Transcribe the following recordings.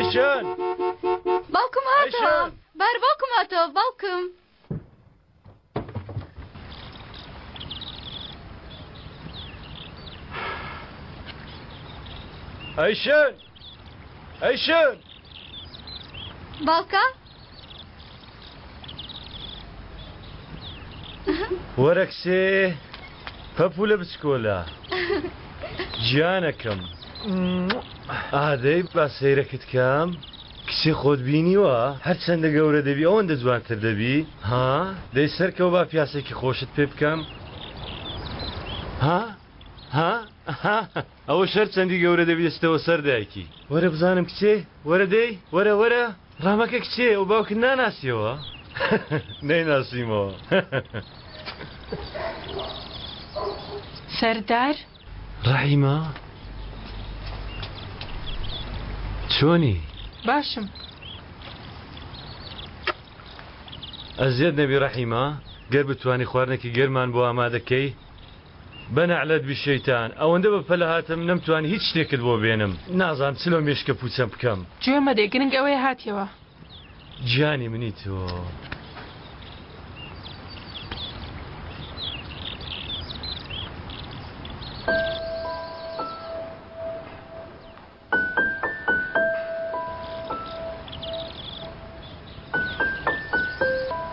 ئەیشان باوکم هاتەوە بار باوکم هاتەوە باوکم. ئەیشان ئەیشان باوکە وەرە کچێ پەپوولە بچکۆلە گیانەکەم ئادەی با سەیرەکت کەم کچێ خۆت بینیوە هەرچەندە گەورە دەبی ئەوەندە جوانتر دەبی ها دەی سەرکەوە با پیاسێکی خۆشت پێ بکەم ها ها ها ئەوە شەر چەندی گەورە دەبی دەچتەوە سەر دایکی وەرە بزانم کچێ وەرە دەی وەرە وەرە ڕامەکە کچێ ئەو باوکت ناناسیەوە نەیناسیمەوە. سەردار. ڕەحیمە چۆنی؟ باشم. ئەزیەت نەبی ڕەحیمە گەر بتوانی خواردنێکی گەرمان بۆ ئامادە کەی بە نەعلەت بی شەیتان ئەوەندە بە پەلە هاتم نەمتوانی هیچ شتێکت بۆ بێنم نازانم چ لەو مێشکە پوچەم بکەم. گوێ مەدێ گرنگ ئەوەیە هاتیەوە. گیانی منی تۆ.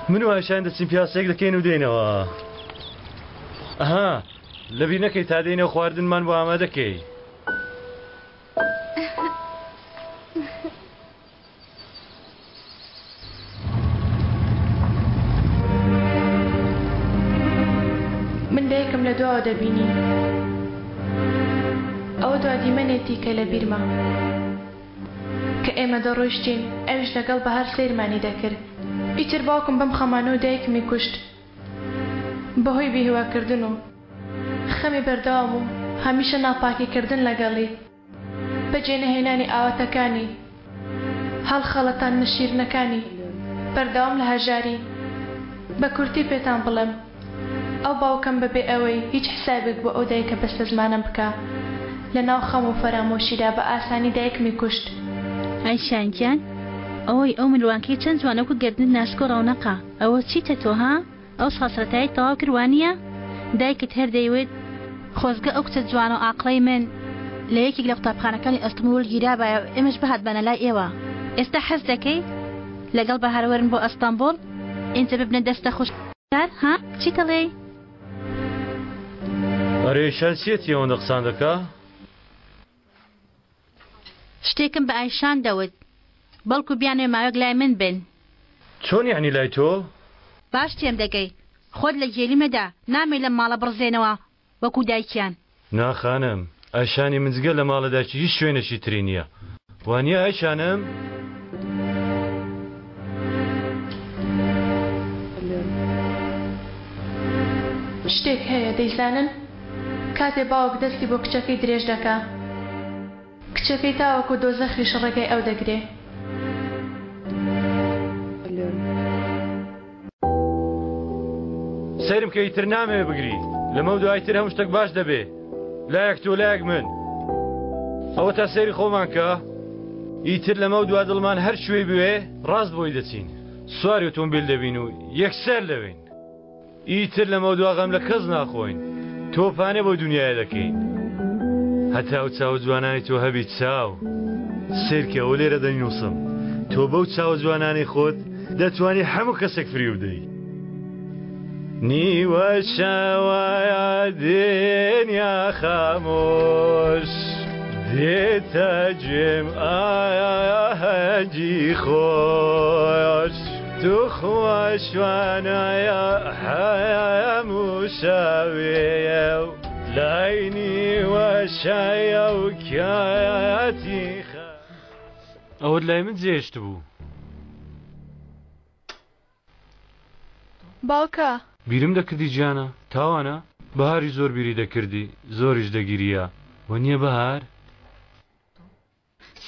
من و ئایشان دەچین پیاسەیەک دەکەین و دێینەوە. ئەها لەبیر نەکەی تا دێینەوە خواردنمان بۆ ئامادەکەی. من دایکم لە دواوە دەبینی. ئەوە دوا دیمەنێتی کە لە بیرمە. کە ئێمە دەڕۆیشتین ئەویش لەگەڵ بەهار سەیرمانی دەکرد. ئیتر باوکم بەم خەمانەوە دایکمی کوشت. بەهۆی بێهیواکردن و خەمی بەردەوام و هەمیشە ناپاکیکردن لەگەڵی. بەجێنەهێنانی ئاواتەکانی، هەڵخەڵەتاندنە شیرنەکانی، بەردەوام لە هەژاری. بە کورتی پێتان بڵێم، ئەو باوکەم بە بێ ئەوەی هیچ حسابێک بۆ ئەو دایکە بەستەزمانەم بکا، لە ناو خەم و فەرامۆشیدا بە ئاسانی دایکمی کوشت. ئایشان گیان ئۆی ئەو ملوانکەی چەند جوانە وەکو گەردنت ناسک و ڕەونەقە ئەوە چیتە تۆ ها؟ ئەو سەرەتاییت تەواو کرد وانیە؟ دایکت هەر دەیوت، خۆزگە ئەو کچە جوان و ئاقڵەی من لە یەکێک لە قوتابخانەکانی ئەستەنبوڵ گیرابایە و ئێمەش بهاتبانە لای ئێوە. ئێستا حەز دەکەی لەگەڵ بەهار وەرن بۆ ئەستەنبوڵ ئینجا ببنە دەستە خوشکار ها؟ چیت ئەڵێی؟ ئەرێ شان چیەتی ئەوەندە قسان دەکا؟ شتێکم بە ئایشان دەوت بەڵکو بیانەوێ ماوەیەک لای من بن. چۆن یەعنی لای تۆ؟ باش تێم دەگەی خۆت لە گێلی مەدە نامەوێ لەم ماڵە بڕزێنەوە وەکو دایکیان. نا خانم ئایشانی من جگە لە ماڵە دایکی هیچ شوێنێکی تری نیە وانیە ئایشانم؟ شتێک هەیە دەیزانن؟ کاتێ باوک دەستی بۆ کچەکەی درێژ دەکا کچەکەی تاوەکو دۆزەخیش ڕێگای ئەو دەگرێ. سەیرم کە ئیتر نامەوێ بگری لەمەو دوای تر هەموو شتێک باش دەبێ لایەک تۆ لایەک من ئەوە تا سەیری خۆمان کە ئیتر لەمەو دوا دڵمان هەر کوێی بوێ ڕاست بۆی دەچین سواری ئۆتۆمبیل دەبین و یەکسەر لەوێین ئیتر لەمەودوا غەم لە کەس ناخۆین تۆپانێ بۆ دونیایە دەکەین هەتا ئەو چاوە جوانانی تۆ هەبی چاو سەیرکە ئەوە لێرە دەینووسم تۆ بەو چاوە جوانانەی خۆت دەتوانی هەموو کەسێک فریو بدەی نیوە شەوە دنیا خامۆش دێتە گوێم ئاهەنگی خۆش توخوا شوانایە هەموو شەوێیە و لای نیوە شایە و کاتی خە ئەوەت لای من جێهێشتبوو. باوکە. بیرم دەکردی گیانە. تاوانە؟ بەهاریش زۆر بیری دەکردی، زۆریش دەگریا. وەنیە بەهار؟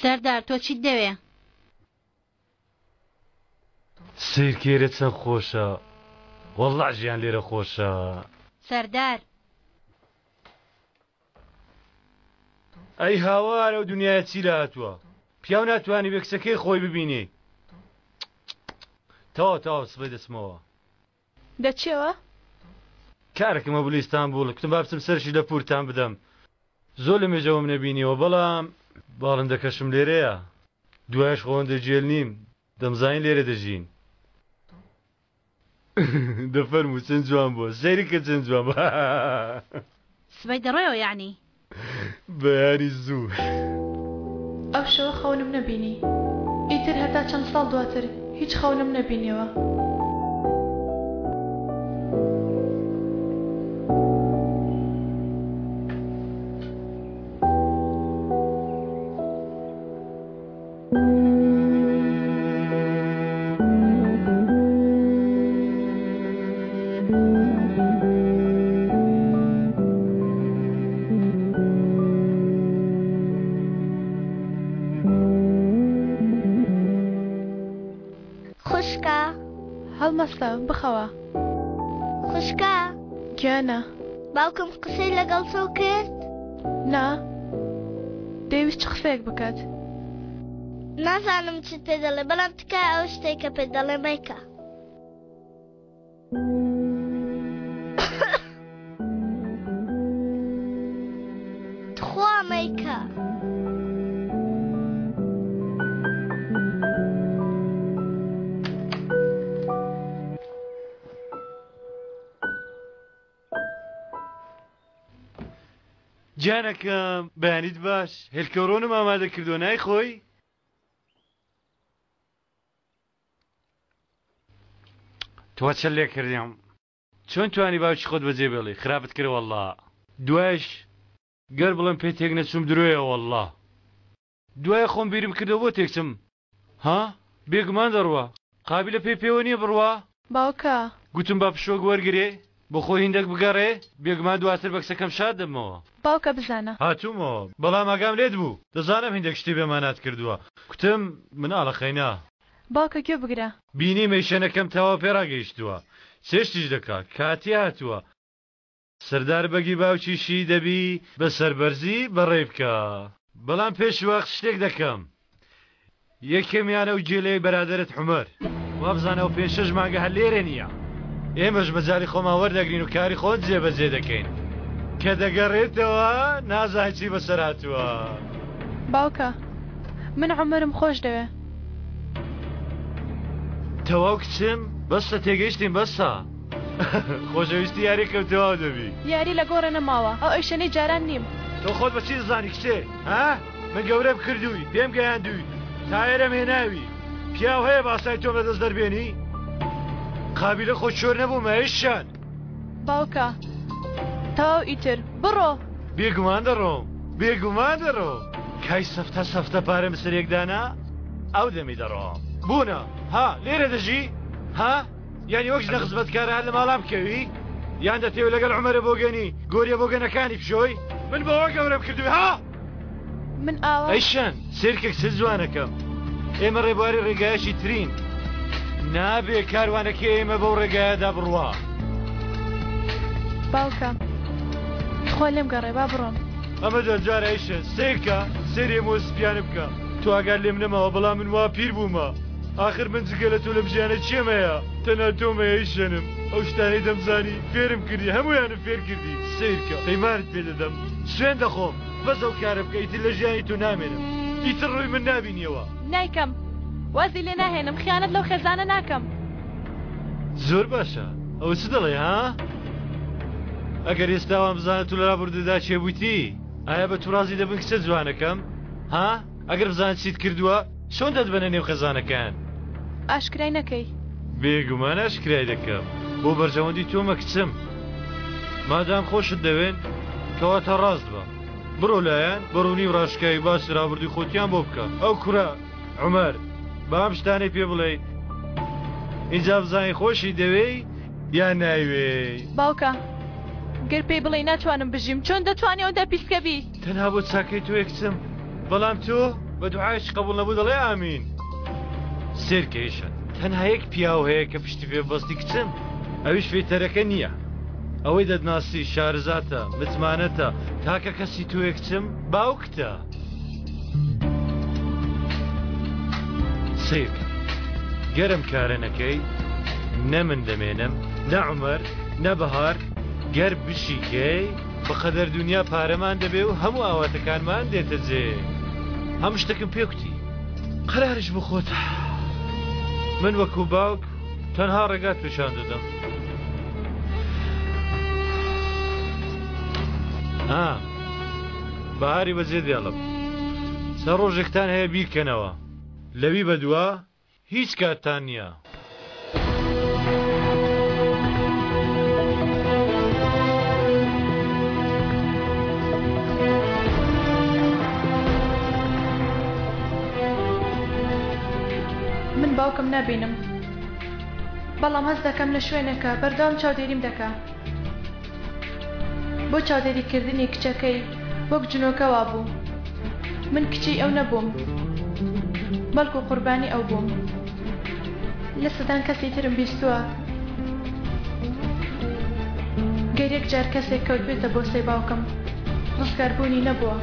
سەردار تۆ چیت دەوێ؟ سەیرکە ئێرە چەند خۆشە وەڵا ژیان لێرە خۆشە. سەردار. ئەی هاوار ئەو دنیایە چی لە هاتووە. پیاو ناتوانی بێ کچەکەی خۆی ببینێ. تەواو تەواو سبەی دەچمەوە. دەچیەوە؟ کارێکم هەبوو لە ئیستانبوڵ، کوتم با بچم سەرشی لە پوورتان بدەم. زۆر لە مێژەوەم نەبینیوە، بەڵام باڵندەکەشم لێرەیە. دوایش خۆ هەندێ گێل نیم، دەمزانی لێرە دەژین. دە فەرموو چەند جوان بووە، سەیری کە چەند جوان بووە. سبەی دەڕۆیەوە یەعنی؟ بەیانی زوو. ئەو شەوە خەونم نەبینی. ئیتر هەتا چەند ساڵ دواتر هیچ خەونم نەبینیەوە. خوشکە. هەڵمەستە بخەوە. خوشکە. گیانە. باوکم قسەی لەگەڵ تۆ کرد؟ نا. دەیویست چ قسەیەک بکات؟ نازانم چیت پێ دەڵێ بەڵام تکایە ئەو شتەی کە پێت دەڵێ مەیکە. تخوا مەیکە. گیانەکەم بەیانیت باش هێلکەڕۆنم ئامادە کردووە نایخۆی؟ تۆ چ لێ کردیم چۆن توانی باوکی خۆت بەجێ بێڵی خراپت کرد واللە دوایش گەر بڵێم پێ تێک نەچووم درۆیە واللە دوای خۆم بیرم کردەوە بۆ تێکچم ها بێگومان دەڕوا قابیلە پێی پێوە نییە بڕوا. باوکە. گوتم با پشووەک وەرگرێ بۆ خۆی هیندەک بگەڕێ بێگومان دواتر بە کچەکەم شاد دەبمەوە. باوکە بزانە. هاتوومەوە بەڵام ئاگام لێت بوو دەزانم هیندەک شتی بێ مانات کردووە کوتم مناڵە خەینا. باوکە گوێ بگرە. بینیم ئەیشەنەکەم تەواو پێ ڕاگەیشتووە چێشتیش دەکا کاتی هاتووە سەردار بەگی باوکیشی دەبی بە سەربەرزی بەڕێی بکا. بەڵام پێش وەخت شتێک دەکەم. یەکەمیان ئەو گێلەی بەرادەرت عومەر. وابزانە ئەو پێنج شەش مانگە هەر لێرە نییە. ئێمەش مەجالی خۆمان وەردەگرین و کاری خۆت جێبەجێ دەکەین. کە دەگەڕێتەوە نازانین چی بەسەر هاتووە. باوکە من عومەرم خۆش دەوێ. تەواو کچم بەسە تێگەیشتین بەسە. خۆشەویستی یاریەکە و تەواو دەبی. یاری لە گۆڕێ نەماوە ئەو ئەیشەنەی جاران نیم. تۆ خۆت بە چی دەزانی کچێ ها؟ من گەورەم کردووی پێم گەیاندووی تا ئێرەم هێناوی پیاو هەیە باسای تۆم لەدەست دەربێنی؟ قابیلە خۆ چۆر نەبوومە ئەیشان. باوکە تەواو ئیتر بڕۆ. بێگومان دەڕۆم بێگومان دەڕۆم کای سەفتە سەفتە پارەم سەرێک دانا ئەو دەمی دەڕۆم بوونە ها لێرە دەژی ها؟ یانی وەک ژنە خزمەتکارە هەر لە ماڵان بکەوی؟ یان دەتەوێ لەگەڵ عومەرە بۆگەنی گۆریە بۆگەنەکانی بشۆی؟ من بەوە گەورەم کردووی ها؟ من ئاوا. ئەی شەن سەیرکە کچە جوانەکەم ئێمە ڕێبواری ڕێگایەکی ترین نابێ کاروانەکەی ئێمە بەو ڕێگایەدا بڕوا. باوکە تخوا لێم گەڕێ با بڕۆم. ئەمە دەجار ئەی شەن سەیرکە سەیری ئەم مۆ سپیانە بکە تۆ ئاگات لێم نەماوە بەڵام من وا پیر بوومە. ئاخر من جگە لە تۆ لەم ژیانە کێم هەیە؟ تەنها تۆم هەیە ئەی شەنم، ئەو شتانەی دەمزانی فێرم کردی هەموویانم فێر کردی، سەیرکە پەیمانت پێ دەدەم سوێند دەخۆم بەس ئەو کارە بکە ئیتر لە ژیانی تۆ نامێنم ئیتر ڕووی من نابینیەوە. نایکەم وازی لێ ناهێنم خیانەت لەو خێزانە ناکەم. زۆر باشە ئەوە چ دەڵێی ها؟ ئەگەر ئێستا وام بزانە تۆ لە ڕابردوودا کێ بوویتی ئایا بە تو ڕازی دەبن کچە جوانەکەم ها؟ ئەگەر بزانن چیت کردووە چۆن دەتبەنە نێو خێزانەکەیان؟ ئاشکرای نەکەی؟ بێگومان ئاشکرای دەکەم بۆ بەرژەوەندی تۆمە کچم مادام خۆشت دەوێن کەواتە ڕاست بە بڕۆ لایان بە ڕوونی و ڕاشکاوی باسی ڕابردووی خۆتیان بۆ بکە ئەو کوڕە عومەر با ئەم شتانەی پێ بڵێی ئینجا بزانین خۆشی دەوێی یان نایوێی. باوکە گەر پێی بڵێی ناتوانم بژیم چۆن دەتوانی ئەوەندە پیسکە بی؟ تەنها بۆ چاکەی تۆیە کچم بەڵام تۆ بە دوعایەکی قبوڵ نەبوو دەڵێ ئامین. سێرکە ئیشەن تەنها یەک پیاو هەیە کە پشتی پێ ببەستی کچم ئەویش فیتەرەکە نییە ئەوەی دەتناسی شارەزاتە متمانەتە تاکە کەسی تۆیە کچم باوکتە. سەیرکە گەر ئەم کارە نەکەی نە من دەمێنم نە عومەر نە بەهار گەر بشیکەی بەقەدەر دونیا پارەمان دەبێ و هەموو ئاواتەکانمان دێتە جێ هەموو شتێکم پێ کوتی قەراریش بۆ خۆت من وەکو باوک تەنها ڕێگات پیشان دەدەم ها بەهاری بەجێ دێڵم چەند ڕۆژێکتان هەیە بیرکەنەوە لەوی بەدوا هیچ کاتتان نییە. من باوکم نابینم بەڵام هەست دەکەم لە شوێنێکە بەردەوام چاودێریم دەکا. بۆ چاودێریکردنی کچەکەی وەک جنۆکە وابوو. من کچی ئەو نەبووم، بەڵکو قوربانی ئەو بووم. لە سەدان کەسی ترم بیستووە گەر یەک جار کەسێک کەوتبێتە بۆسەی باوکم، ڕزگاربوونی نەبووە.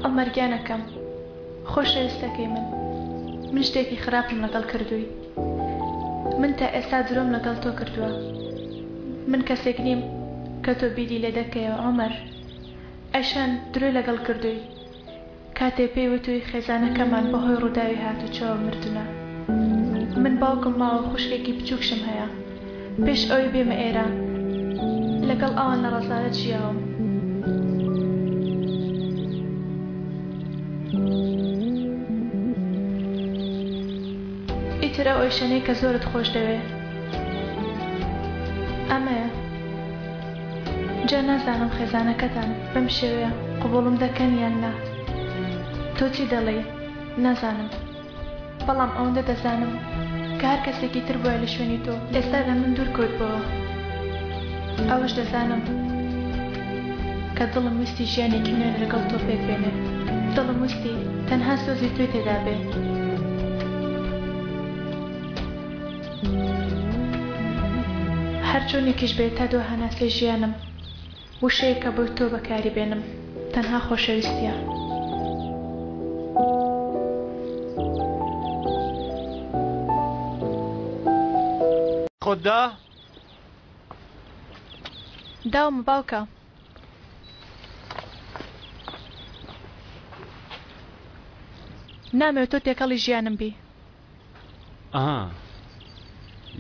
عومەر گیانەکەم، خۆشەویستەکەی من، من شتێکی خراپم لەگەڵ کردووی. من تا ئێستا درۆم لەگەڵ تۆ کردووە. من کەسێک نیم کە تۆ بیری لێ دەکەیەوە عومەر. ئەیشان درۆی لەگەڵ کردووی. کاتێ پێی وتووی خێزانەکەمان بەهۆی ڕووداوی هاتوچۆوە مردنە. من باوکم ماوە خوشکێکی بچووکشم هەیە. پێش ئەوەی بێمە ئێرە لەگەڵ ئەوان لە ڕەزالەت ژیاوم. ئیتر ئەو ئەیشەنەی کە زۆرت خۆش دەوێ ئەمەیە. جا نازانم خێزانەکەتان بەم شێوەیە قبوڵم دەکەن یان نا. تۆ چی دەڵێی؟ نازانم. بەڵام ئەوەندە دەزانم کە هەر کەسێکی تر بوایە لە شوێنی تۆ ئێستا لە من دوور کەوتبۆوە. ئەوەش دەزانم کە دڵم ویستی ژیانێکی نوێ لەگەڵ تۆ پێک بێنێ. دڵم ویستی تەنها سۆزی تۆی تێدا بێ. هەرچۆنێکیش بێت تا دوا هەناسەی ژیانم وشەیەک کە بۆ تۆ بەکاری بێنم تەنها خۆشەویستیە. خۆت دا؟ داومە باوکە. نامەوێت تۆ تێکەڵی ژیانم بی. ئەها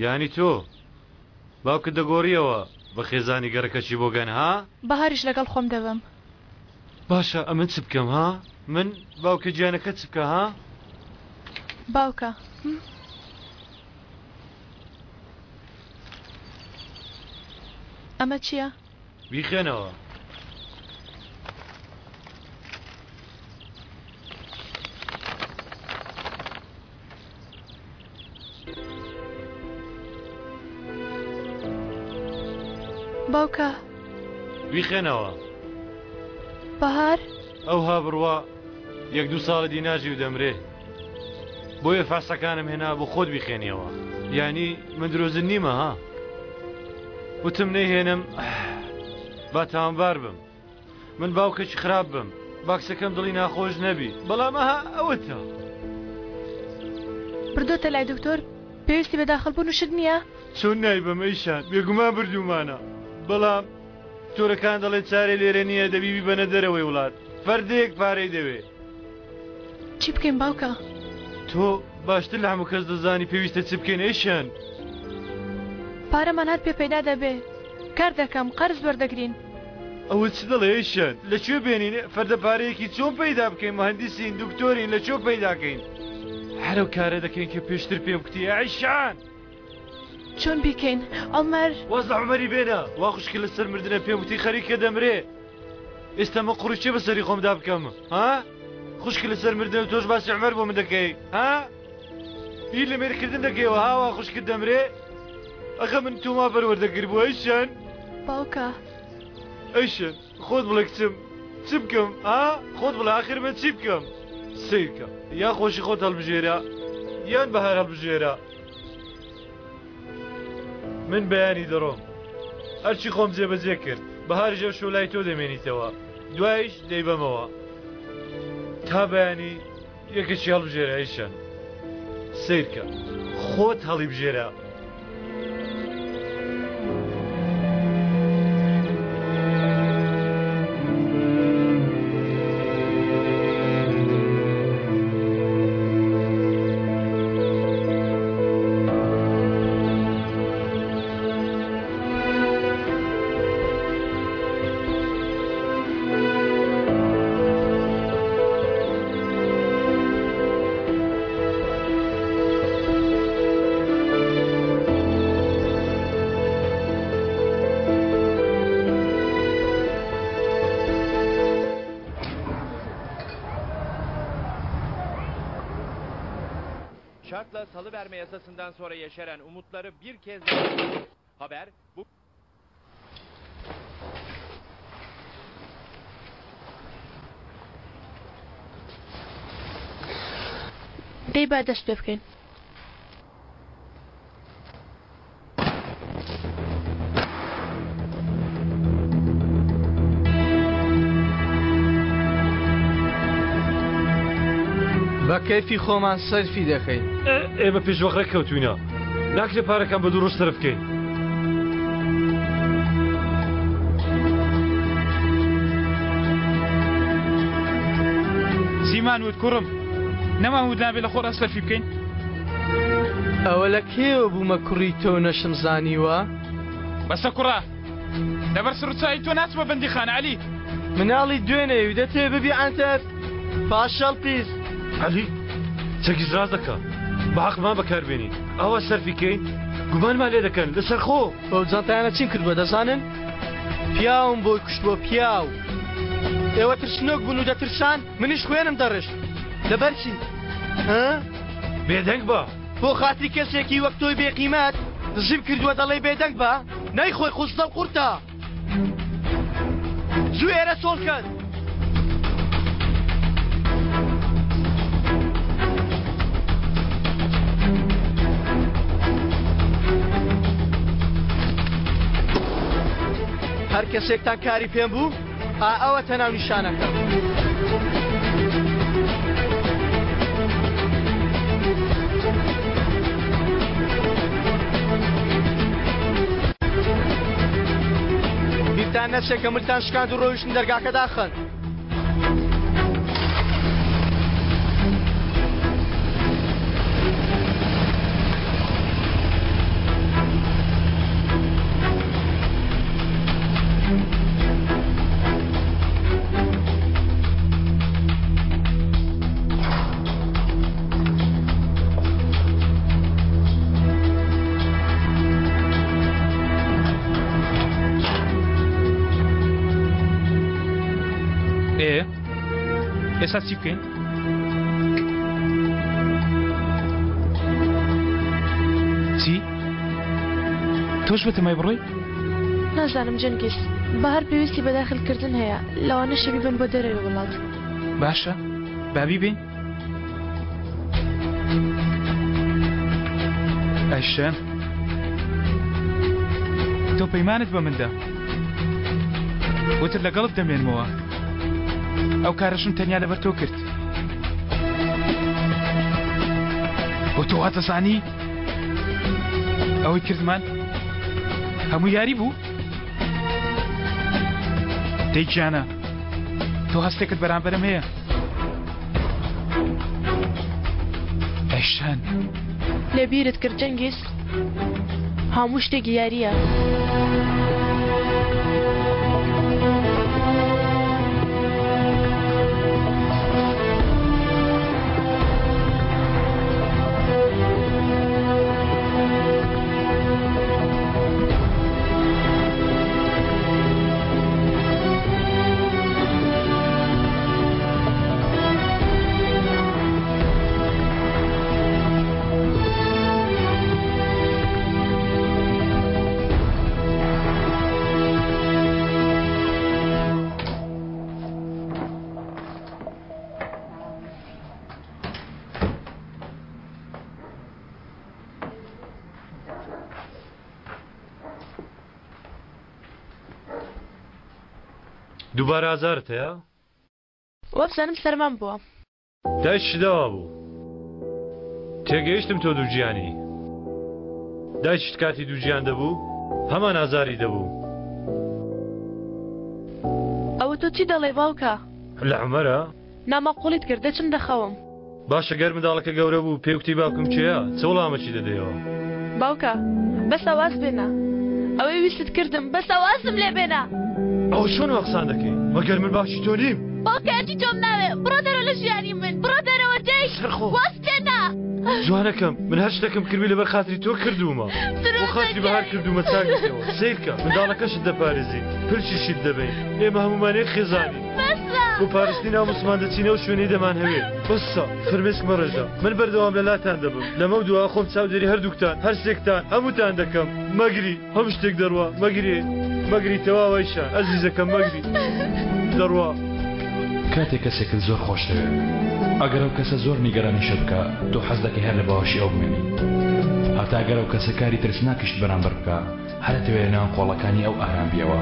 یانی تۆ باوکت دەگۆڕیەوە بە خێزانی گەڕەکەچی بۆگەن ها؟ بەهاریش لەگەڵ خۆم دەبەم. باشە ئەمن چ بکەم ها؟ من باوکە گیانەکەت چ بکە ها؟ باوکە هم. ئەمە چییە؟ بیخوێنەوە. باوکە. بیخوێنەوە. بەهار. ئەوها بڕوا یەک دوو ساڵە دی ناژی و دەمرێ بۆیە فاسەکانم هێنا بۆ خۆت بیخێنیەوە یانی من درۆزن نیمە ها وتم نەیهێنم با تاوانبار بم من باوکێکی خراپ بم باکسەکەم دڵی ناخۆش نەبی بەڵام ئەها ئەوەتە بردۆتە لای دکتۆر پێویستی بە داخل بوون و شت نییە؟ چۆن نایبەم ئەیشان بێگومان بردوومانە بەڵام دکتۆرەکان دەڵێن چارەی لێرە نییە دەبی بیبەنە دەرەوەی وڵات فەردەیەک پارەی دەوێ. چی بکەین باوکە؟ تۆ باشتر لە هەموو کەس دەزانی پێویستە چ بکەین ئەیشان. پارەمان هەر پێ پەیدا دەبێ کار دەکەم قەرز وەردەگرین. ئەوە چ دەڵێ ئەیشان لە کوێ بێنین فەردە پارەیەکی چۆن پەیدا بکەین مهندسین دکتۆرین لە کوێ پەیدا کەین هەر ئەو کارە دەکەین کە پێشتر پێم کوتی ئەیشان. چۆن بیکەین عومەر؟ واز لە عومەری بێنە وا خوشکت لەسەر مردنە پێم وتی خەریکە دەمرێ ئێستا من قوڕی چێ بەسەری خۆمدا بکەم ها خوشکت لەسەر مردنە و تۆش باسی عومەر بۆ من دەکەی ها بیر لە مێرکردن دەکەیەوە ها وا خوشکت دەمرێ ئەخە من تۆما پەروەردە کردبوو ئەیشان باوکە ئەیشان خۆت بڵێ کچم چ بکەم ها خۆت بڵێ ئاخر من چی بکەم سەیرکە یا خۆشی خۆت هەڵبژێرە یان بەهار هەڵبژێرە. من بەیانی دەڕۆم. ئەرکی خۆم جێبەجێ کرد. بەهاریش ئەوشەو لای تۆ دەمێنیتەوە. دوایش دەیبەمەوە. تا بەیانی یەکێکی هەڵبژێرە ئەیشان. سەیرکە. خۆت هەڵیبژێرە. Şartla salıverme yasasından sonra yeşeren umutları bir kez daha... Haber bu... دەی با دەست پێ بکەین. بە کەیفی خۆمان سەرفی دەکەین. ئێمە پێش وەخت ڕێککەوتوینە ناکرێ پارەکان بە دوو ڕۆژ سەرف بکەین. چیمان وت کوڕم؟ نەمان وت نابێ لە خۆڕا سەرفی بکەین؟ ئەوە لە کەیەوە بوومە کوڕی تۆ نەشم زانیوە؟ بەسە کوڕە لەبەر سڕچایی تۆ ناچمە بەندیخانە عەلی. مناڵی دوێنێ و دەتەوێ ببی عەنتەر پاشەڵ پیس. عەلی چەکی زراز دەکا بە عەقڵمان بەکاربێنین ئاوا سەرفی کەین گومانمان لێ دەکەن لەسەر خۆ. بەو جانتایانە چیم کردووە دەزانن؟ پیاوم بۆی کوشتووە پیاو. ئێوە ترسنۆک بوون و دەترسان منیش خوێنم دەڕشت. لەبەر چی؟ ها؟ بێدەنگ بە. بۆ خاتری کەسێکی وەک تۆی بێ قیمەت دزیم کردووە دەڵێی بێدەنگ بە؟ نەیخۆی خوزدەڵ قورتە. زوو ئێرە چۆڵ کەن. هەر کەسێکتان کاری پێم بوو ئا ئەوەتە ناونیشانەکەم. بیرتان نەچێ کە ملتان شکاند و ڕۆیشتن دەرگاکە داخەن. ئێ ئێستا چی بکەین؟ چی؟ تۆش بەتەمای بڕۆی؟ نازانم جەنگیز، بەهار پێویستی بە داخل کردن هەیە، لەوانەشە بیبەن بۆ دەرەوەی وڵات. باشە با بیبەین. ئەیشەن تۆ پەیمانت بە من دا وتت لەگەڵت دەمێنمەوە ئەو کارەشم تەنیا لەبەر تۆ کرد بۆ تۆ وا دەزانی ئەوەی کردمان هەموو یاری بوو دەی گیانە تۆ هەستێکت بەرامبەرم هەیە ئەیشان لەبیرت کرد جەنگیز هەموو شتێک یارییە. دووبارە ئازارت هەیە؟ وابزانم سەرمام بووە. دایکیشت ئاوا بوو. تێگەیشتم تۆ دووگیانی. دایکیشت کاتی دووگیان دەبوو هەمان ئازاری دەبوو. ئەوە تۆ چی دەڵێی باوکە؟ لە عومەرە؟ ناماقوڵیت کرد دەچم دەخەوم. باشە گەر منداڵەکە گەورە بوو پێی وتی باوکم کێیە چ وڵامەکی دەدەیەوە؟ باوکە بەسە واز بێنە ئەوەی ویستت کردم بەسە وازم لێ بێنە. ئەوە چۆن وا قسان دەکەی مەگەر من باوکی تۆ نیم؟ باوکە ئەچی تۆم ناوێ بڕۆ دەرەوە لە ژیانی من بڕۆ دەرەوە دەی سەرخۆ واز بێنە. جوانەکەم من هەر شتێکم کردبی لەبەر خاتری تۆ کردوومە بۆ خاتری بەهار کردوومە چاک بیتەوە سەیرکە منداڵەکەشت دەپارێزین پرچیشیت دەبەین ئێمە هەموومان یەک خێزانین. بۆ پارستنی ناموسمان دەچینە ئەو شوێنەی دەمانهەوێ. بەسە، فرمێسک مەڕێژە. من بەردەوام لە لاتان دەبم. لەمەو دوا خۆم چاودێری هەردووکتان، هەرسێکتان، هەمووتان دەکەم. مەگری، هەموو شتێک دەڕوا. مەگری، مەگری تەواو ئەیشان، ئەزیزەکەم مەگری. دەڕوا. کاتێک کەسێکت زۆر خۆش دەوێت، ئەگەر ئەو کەسە زۆر نیگەرانیشت بکا، تۆ حەز دەکەی هەر لە باوەشی ئەو بمێنی. هەتا گەر ئەو کەسە کاری ترسناکیشت بەرامبەر بکا، هەر دەتەوێ لە ناو قۆڵەکانی ئەو ئارام بیەوە.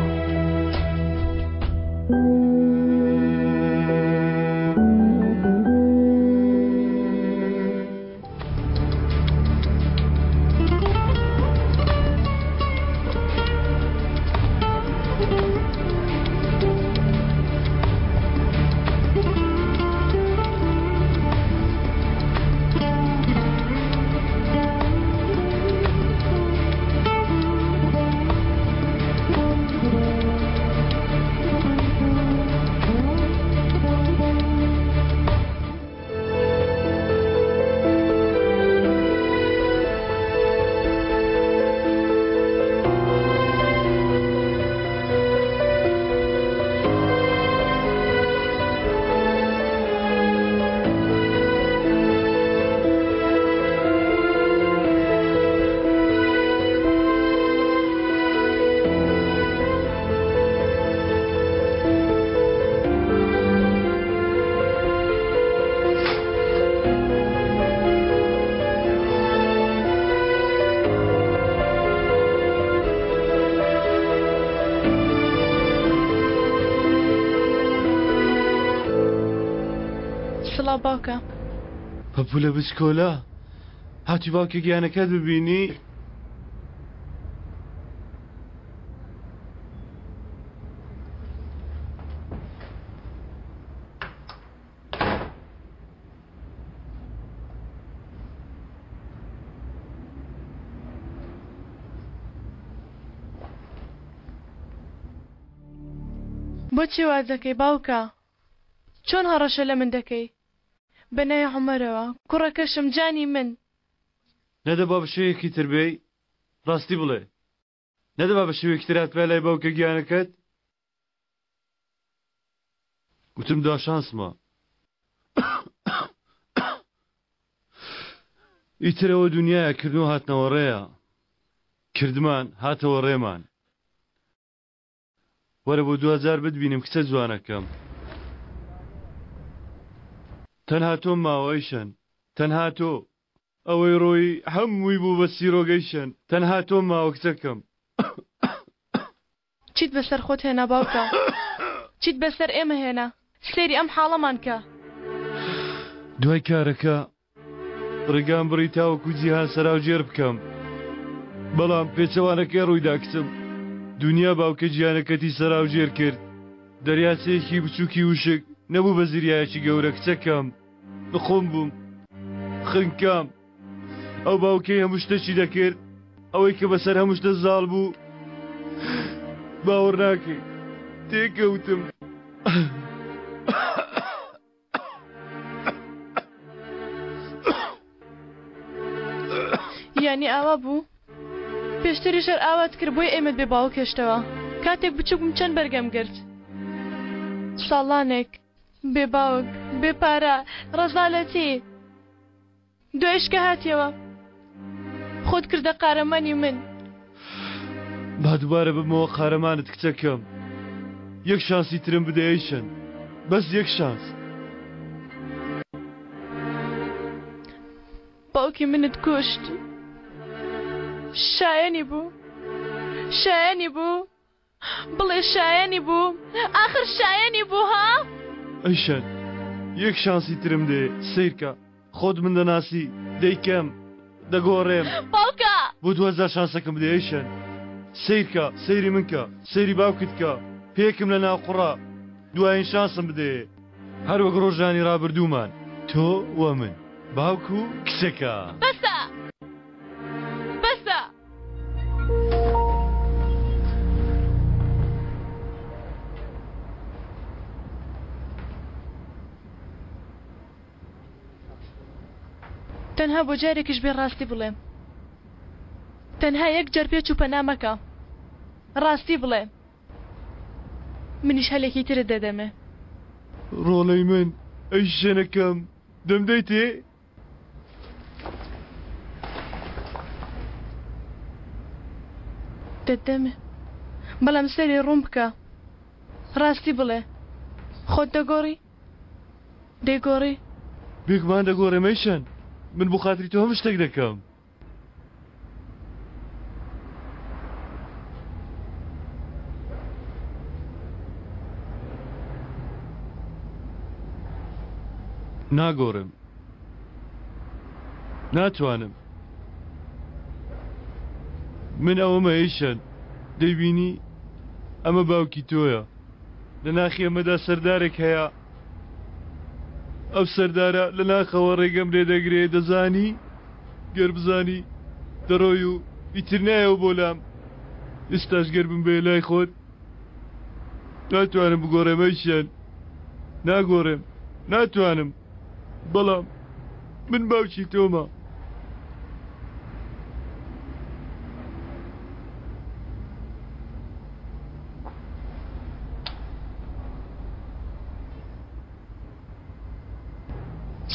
سڵاو باوکە. پەپولە بچکۆلە هاتی باوکە گیانەکەت ببینی؟ بۆچی وا دەکەی باوکە؟ چۆن هەڕەشە لە من دەکەی؟ بە ناوی عومەرەوە، کوڕەکەشم، جانی من. نەدەبا بە شێوەیەکی تر بێی؟ ڕاستی بڵێ، نەدەبا بە شێوەیەکی تر هاتبایە لای باوکە گیانەکەت؟ گوتم دوا شانسمە. ئیتر ئەوە دونیایە، کردن و هاتنەوە ڕێیە. کردمان، هاتەوە ڕێمان. وەرە بۆ دواجار بتبینم کچە جوانەکەم. تەنها تۆم ماوە ئەیشەن تەنها تۆ. ئەوەی ڕۆیی هەمووی بوو بە چیرۆک ئەیشەن تەنها تۆم ماوە کچەکەم. چیت بەسەر خۆت هێنا باوکە چیت بەسەر ئێمە هێنا سەیری ئەم حاڵەمان کە. دوای کارەکە ڕێگام بڕی تاوەکو جیهان سەراوژێر بکەم بەڵام پێچەوانەکەی ڕوویدا کچم دونیا باوکە گیانەکەتی سەراوژێر کرد دەریاچەیەکی بچووکی وشک نەبوو بە زریایەکی گەورە کچەکەم نخۆم بووم خنکام ئەو باوکەی هەموو شتێکی دەکرد ئەوەی کە بەسەر هەموو شتە زاڵ بوو باوەڕ ناکەی تێکەوتم. یانی ئاوا بوو؟ پێشتریش هەر ئاوات کرد بۆی ئێمەت بێ باوک هێشتەوە. کاتێک بچووک بووم چەند بەرگەم گرت. ساڵانێک بێ باوک، بێ پارە، ڕەزالەتی. دوایش کە هاتیەوە خۆت کردە قارەمانی من. با دووبارە ببمەوە قارەمانت کچەکەم. یەک شانسی ترم بدە ئەیشەن. بەس یەک شانس. باوکی منت کوشت. شایەنی بوو. شایەنی بوو. بڵێ شایەنی بوو؟ ئاخر شایەنی بوو ها؟ ئەیشان یەک شانسی ترم دێ سەیرکە خۆت من دەناسی دەیکەم دەگۆڕێم باوکە بۆ دوجار شانسەکەم بدە ئەیشان سەیرکە سەیری من کە سەیری باوکت کە پێکم لە ناو قوڕا دوایین شانسم بدەیە هەر وەک ڕۆژانی ڕابردوومان تۆ و من باوک و کچەکە. بەسە بەسە. تەنها بۆ جارێکیش بێ ڕاستی بڵێ. تەنها یەک جار پێچ و پەنا مەکە. ڕاستی بڵێ. منیش هەلێکی ترت دەدەمێ. ڕۆڵەی من، ئەی شێنەکەم، دەمدەیتێ؟ دەتدەمێ. بەڵام سەری ڕوون بکە. ڕاستی بڵێ. خۆت دەگۆڕی؟ دەیگۆڕی؟ بێگومان دەگۆڕێم ئەی شەن. من بۆ خاتری تۆ هەموو شتێک دەکەم. ناگۆڕێم. ناتوانم. من ئەوەمە ئەیشەن. دەیبینی؟ ئەمە باوکی تۆیە. لە ناخی ئەمەدا سەردارێک هەیە. ئەو سەردارە لە ناخەوە ڕێگەم لێ دەگرێ دەزانی؟ گەر بزانی دەڕۆی و ئیتر نایەوە بۆ لام. ئێستاش گەر بمبەیە لای خۆت ناتوانم بگۆڕێم ئەیشەن. ناگۆڕێم. ناتوانم. بەڵام من باوکی تۆمە.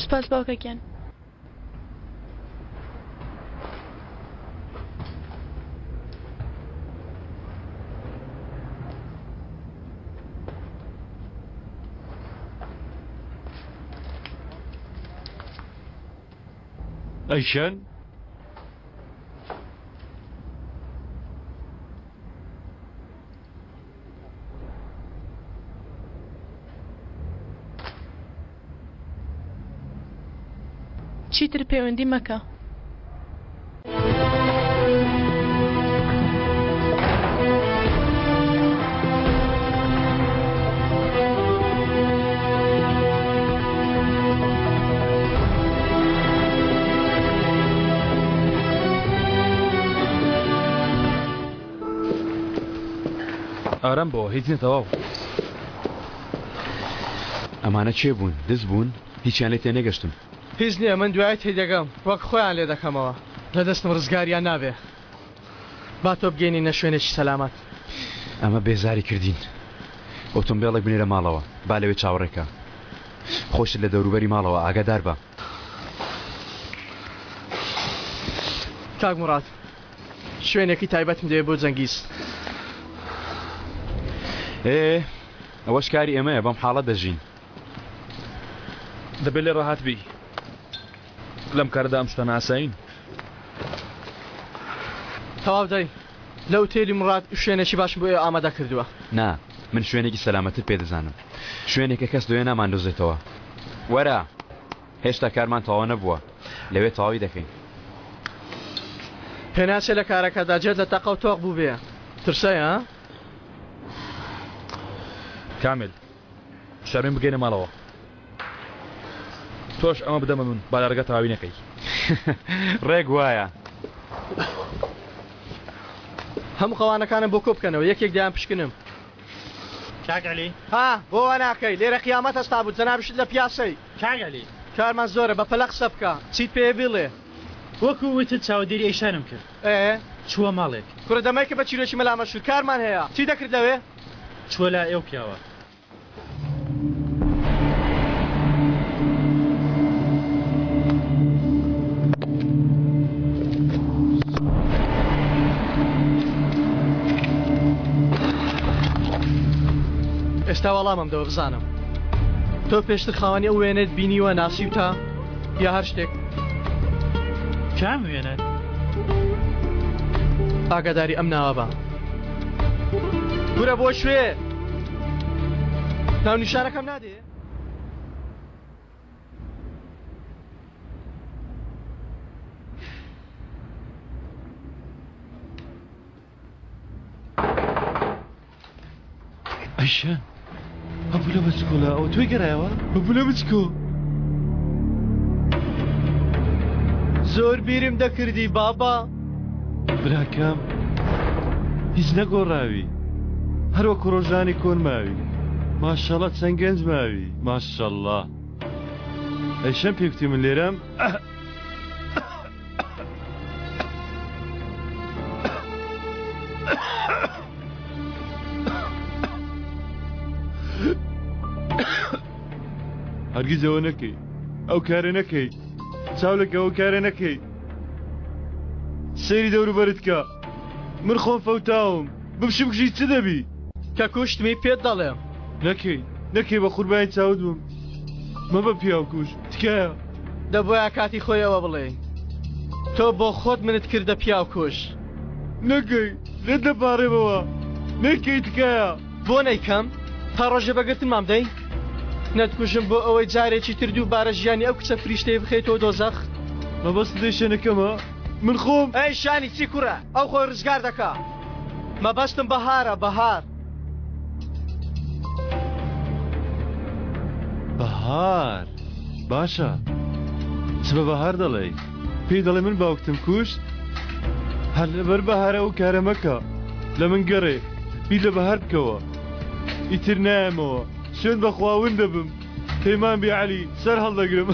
سوپاس باوکە گیان. ئەیشەن؟ چیتر پەیوەندی مەکە. ئارام بۆ هیچ نیە تەواو. ئەمانە کێ بوون؟ دز بوون؟ هیچیان لێ تێنەگەشتم. هیچ نیە من دوای تێدەگەم وەک خۆیان لێ دەکەمەوە لە دەستم ڕزگاریان نابێ با تۆ بگەینینە شوێنێکی سەلامەت. ئەمە بێزاری کردین. ئۆتۆمبێڵێک بنێرە ماڵەوە با لەوێ چاوەڕێ کا. خۆشت لە دەوروبەری ماڵەوە ئاگادار بە. کاک موڕاد شوێنێکی تایبەتم دەوێ بۆ جەنگیز. ئێ ئەوەش کاری ئێمەیە بەم حاڵە دەژین. دەبێ لێ ڕاهات بی. لەم کارەدا ئەم شتانە ئاسایین. تەواو دای. لە ئوتێلی موراد شوێنێکی باشم بۆ ئێوە ئامادە کردووە. نا، من شوێنێکی سەلامەتر پێ دەزانم. شوێنێک کە کەس لەوێ ناماندۆزێتەوە. وەرە! هێشتا کارمان تەواو نەبووە. لەوێ تەواوی دەکەین. پێناچێ لە کارەکەدا جێت لە تەقە و تۆق بووبێ. ترسای ها؟ کامیل، شەرمین بگەینە ماڵەوە. تۆش ئەمە بدەمە من با لە ڕێگا تەواوی نەکەی. ڕێک وایە. هەموو قەوانەکانم بۆ کۆ بکەنەوە یەکێک دەیان پشکنم. کاک عەلی. ها بۆ وا ناکەی لێرە قیامەت هەستا بوو جەنابیشت لە پیاسەی. کاک عەلی. کارمان زۆرە بە پەلە قسە بکە چیت پێیە بیڵێ. وەکو وتت چاودێری ئەیشانم کرد. ئێ. چووە ماڵێک. کوڕە دەمەیکە بە چیرۆکی مەلا مەشهور کارمان هەیە چی دەکرد لەوێ؟ چووە لای ئەو پیاوە. ئێستا وەڵامم دەوە بزانم تۆ پێشتر خاوەنی ئەو وێنەت بینیوە ناسیوتە یا هەر شتێک کام وێنە ئاگاداری ئەم ناوە بە. کورە بۆ کوێ؟ ناونیشانەکەم نادێ؟ ئەیشان هەبوو بچکۆلە ئەو تۆی گەرایەوە هەبوو لە بچکۆ زۆر بیرم دەکردی بابا براکەم هیچ نەگۆڕاوی هەروەکو ڕۆژانی کۆن ماوی ماشەڵە چەند گەنج ماوی ماشەڵڵا ئەیشەم پێکوتی من لێرەم هەرگیز ئەوە نەکەی ئەو کارە نەکەی چاو لەکە ئەو کارە نەکەی سەیری دەوروبەرت کە من خۆم فەوتاوم بمشی بکژی چ دەبی کە کوشتمی پێت دەڵێم نەکەی نەکەی بە قوربانی چاوت بم مەبە پیاوکوژ تکایە. دەبوایە کاتی خۆی ئەوە بڵێی. تۆ بۆ خۆت منت کردە پیاوکوژ. نەکەی لێت دەپاڕێمەوە نەکەی تکایە. بۆ نەیکەم؟ تا ڕۆژێ بە گرتنمام دەی؟ نەتکوژم بۆ ئەوەی جارێکی تر دووبارە ژیانی ئەو کچە فریشتەیە بخەیتەوە دۆزەخ؟ مەبەستت لێی شەنەکەمە؟ من خۆم. ئەی شانی چی کوڕە؟ ئەو خۆی ڕزگار دەکا. مەبەستم بەهارە بەهار. بەهار باشە چ بە بەهار دەڵێی پێی دەڵێ من باوکتم کوشت هەر لەبەر بەهارە ئەو کارە مەکە لە من گەڕێ بیر لە بەهار بکەوە ئیتر نایەمەوە سوێند بەخوا ون دەبم پەیمان بی عەلی سەر هەڵدەگرم.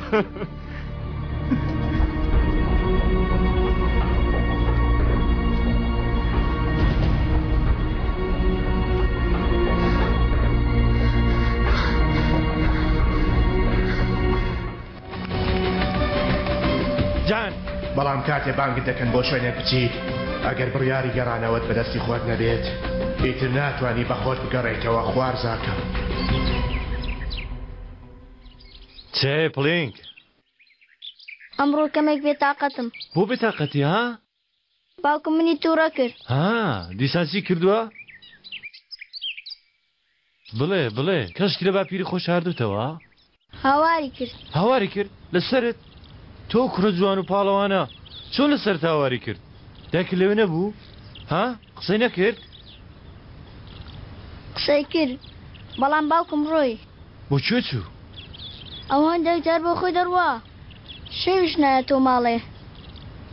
جان بەڵام کاتێ بانگت دەکەن بۆ شوێنێک بچیت ئەگەر بڕیاری گەڕانەوەت بەدەستی خۆت نەبێت ئیتر ناتوانی بە خۆت بگەڕێیتەوە خوارزاکەم. چێ پڵینگ. ئەمڕۆ کەمێک بێتاقەتم. بۆ بێتاقەتی ها؟ باوکم منی توڕە کرد. ها دیسان چی کردووە؟ بڵێ بڵێ کەس شتی لە باپیری خۆ شاردوتەوە؟ هاواری کرد. هاواری کرد؟ لەسەرت؟ تۆ کوڕە جوان و پاڵەوانە چۆن لەسەرت هاواری کرد؟ دایکت لەوێ نەبوو؟ ها؟ قسەی نەکرد؟ قسەی کرد بەڵام باوکم ڕۆی. بۆ کوێ چوو؟ ئەو هەندێک جار بۆ خۆی دەڕوا شەویش نایەتەوە ماڵێ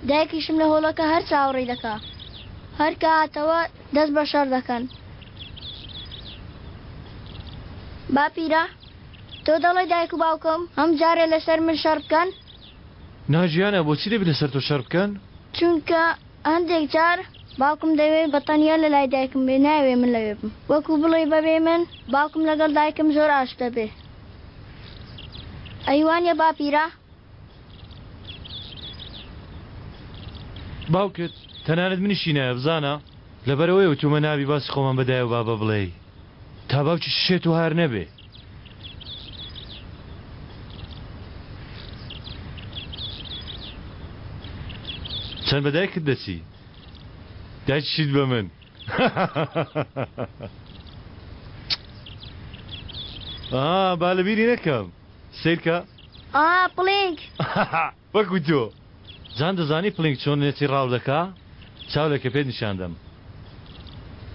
دایکیشم لە هۆڵەکە هەر چاوەڕێی دەکا هەر کە هاتەوە دەست بە شەڕ دەکەن. باپیرە تۆ دەڵێی دایک و باوکم هەم جارێ لەسەر من شەڕ بکەن؟ نا گیانە بۆچی دەبی لەسەر تۆ شەڕ بکەن؟ چونکە هەندێک جار باوکم دەیەوێت بە تەنیا لە لای دایکم بێ نایەوێ من لەوێ بم وەکو بڵێی بەبێ من باوکم لەگەڵ دایکم زۆر ئاشت دەبێ ئەی وانیە باپیرە؟ باوکت تەنانەت منیشی نایە بزانە لەبەرئەوەیە وتومە نابی باسی خۆمان بە دایە و بابە بڵێی تا باوکی شێت و هار نەبێ. چەند بە دایکت دەچی؟ دایکیشیت بە من. ئا با لەبیری نەکەم. سەیرکە. ئا پڵینگ. وەکو تۆ. جان دەزانی پڵینگ چۆن نێچیر ڕاو دەکا؟ چاو لەکە پێت نیشان دەم.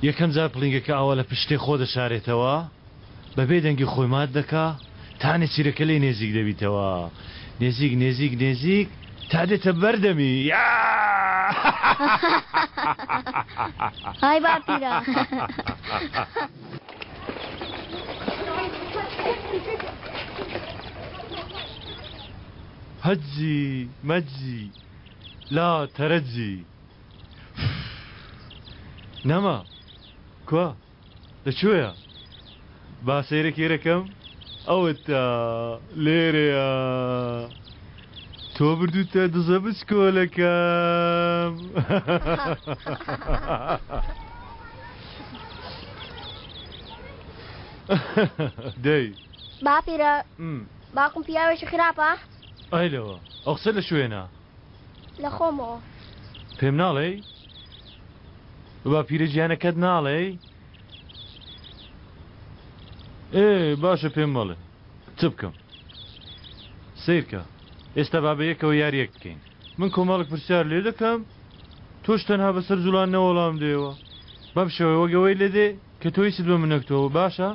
یەکەم جار پڵینگەکە ئاوا لە پشت شتێ خۆ دەشارێتەوە، بە بێ دەنگی خۆی مات دەکا تا نێچیرەکە لێی نێزیک دەبیتەوە. نێزیک نێزیک نێزیک تا دێتە بەر دەمی. های باپیرە. هەجی مەجی لا تەرەجی نەما کوا لە کوێیە با سەیرەکی ئێرەکەم ئەوەتا لێرەیە تۆ بردوتە دزە بچکۆلەکەم. دەی باپیرە باوکم پیاوێکی خراپە؟ ئای لەوە ئەو قسە لە شوێنە؟ لە خۆمەوە. پێم ناڵێی؟ بە باپیرە گیانەکەت ناڵێی؟ ئێ باشە پێم مەڵێ چ بکەم؟ سەیرکە ئێستا با بەیەکەوە یاریەک بکەین من کۆمەڵێک پرسیار لێ دەکەم تۆش تەنها بەسەر جوڵاندنەوە وەڵام دەیەوە بەم شێوەیە وەک ئەوەی لێ دێ کە تۆ هیچت بە من نەکتووە باشە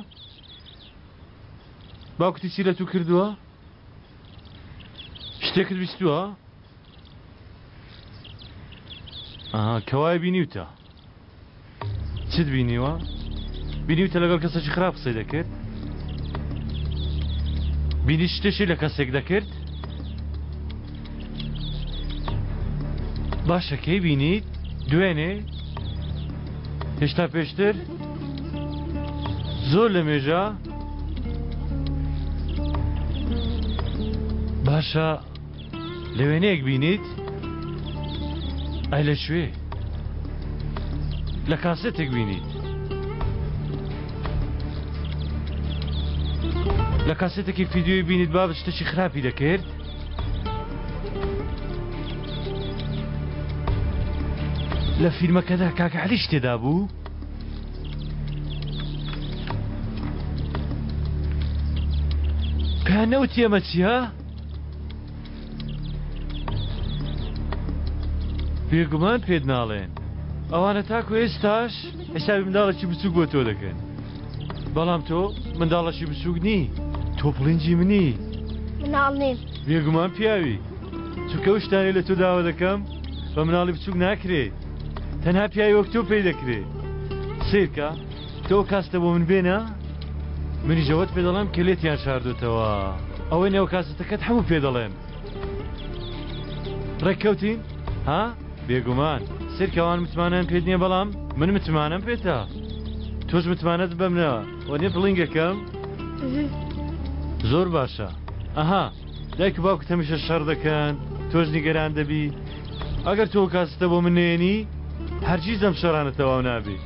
باوکتی چی لە تو کردووە شتێکت بیستووە ئەها کەوایە بینیوتە چت بینیوە؟ بینیوتە لەگەڵ کەسێکی خراپ قسەی دەکرد؟ بینی شتێکی لە کەسێک دەکرد؟ باشە کەی بینیت؟ دوێنێ؟ هێشتا پێشتر؟ زۆر لە مێژە؟ باشە لە وێنەیەک بینیت؟ ئەی لە کوێ؟ لە کاسێتێک بینیت؟ لە کاسێتێکی فیدیۆی بینیت بابت شتێکی خراپی دەکرد؟ لە فیلمەکەدا کاکە عەلیش تێدا بوو؟ پێیان نەوتی ئەمە چییە؟ بێگومان پێت ناڵێن ئەوانە تاکو ئێستاش حیسابی منداڵێکی بچووک بۆ تۆ دەکەن بەڵام تۆ منداڵەکی بچووک نی تۆ پڵینجی منی مناڵ نیم بێگومان پیاوی چونکە ئەو شتانەی لە تۆ داوا دەکەم بە مناڵی بچووک ناکرێ تەنها پیاوی وەک تۆ پێی دەکرێ سیرکە تۆ کاستە بۆ من بێنە منیش ئەوەت پێ دەڵێم کە لێتیان شاردۆتەوە ئەوەی نێو کاسەتەکەت هەموو پێ دەڵێم ڕێککەوتین ها بێگومان سیرکەوان متمانەیان پێت نییە بەڵام من متمانەم پێتە تۆش متمانەت بەمنەوە وە نیە پڵینگەکەم زۆر باشە ئەها دایک و باوکت هەمیشە شەڕ دەکەن تۆش نیگەران دەبی ئەگەر تۆ کاستە بۆ من نێنی هەرگیز ئەم شەڕانە تەواو نابێ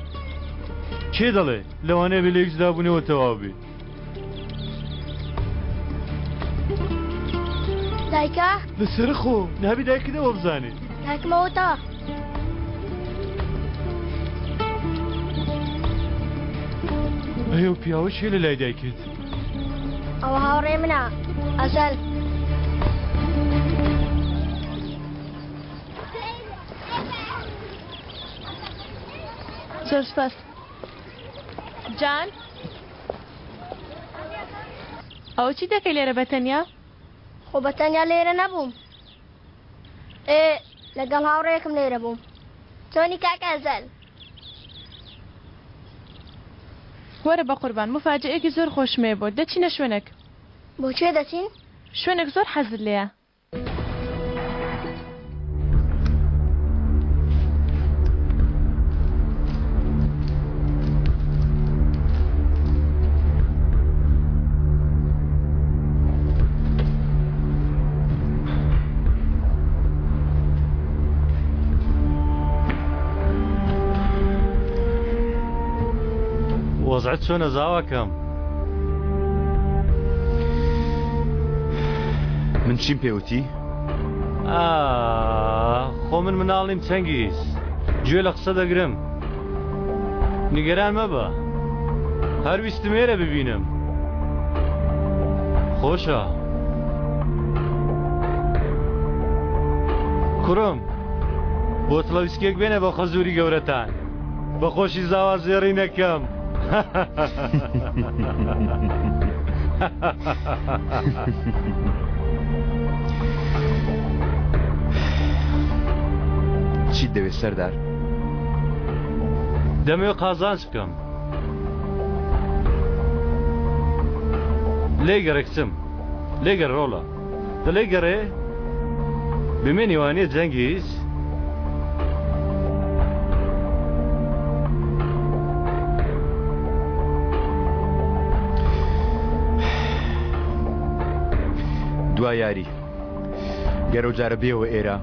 کێ دەڵێ لەوانەیە بێ لێک جودابوونەوە تەواو بێ دایکە لەسەر خۆ نابی دایکت ئەوە بزانێ دایکمەوە تا ئەی ئەو پیاوە چیە لە لای دایکت؟ ئەوە هاوڕێ منە ئەزەل. زۆر سپاس جان ئەوە چی دەکەی لێرە بەتەنیا؟ خۆ بەتەنیا لێرە نەبووم ئێ لەگەڵ هاوڕێیەکم لێرە بووم چۆنی کاک ئەزەل؟ وەرە بەقوربان موفاجەئەیەکی زۆر خۆشم هەیە بۆت دەچینە شوێنێک. بۆ کوێ دەچین؟ شوێنێک زۆر حەزت لێیە. وەزعت چۆنە زاواکەم؟ من چیم پێوتی؟ خۆ من مناڵ نیم چەنگیز گوێ لە قسە دەگرم نیگەران مەبە هەر ویستم ئێرە ببینم خۆشە کوڕم بۆتڵە ویسکێک بێنە بۆ خەزوری گەورەتان بە خۆشی زاوا زێڕینەکەم. چیت دەوێت سەردار؟ دەمەوێت قازانج بکەم. لێگەڕێ کچم لێگەڕێ ڕۆڵە دە لێگەڕێ بمێنی وانیە جەنگیز؟ دوا یاری گەر ئەو جارە بێەوە ئێرە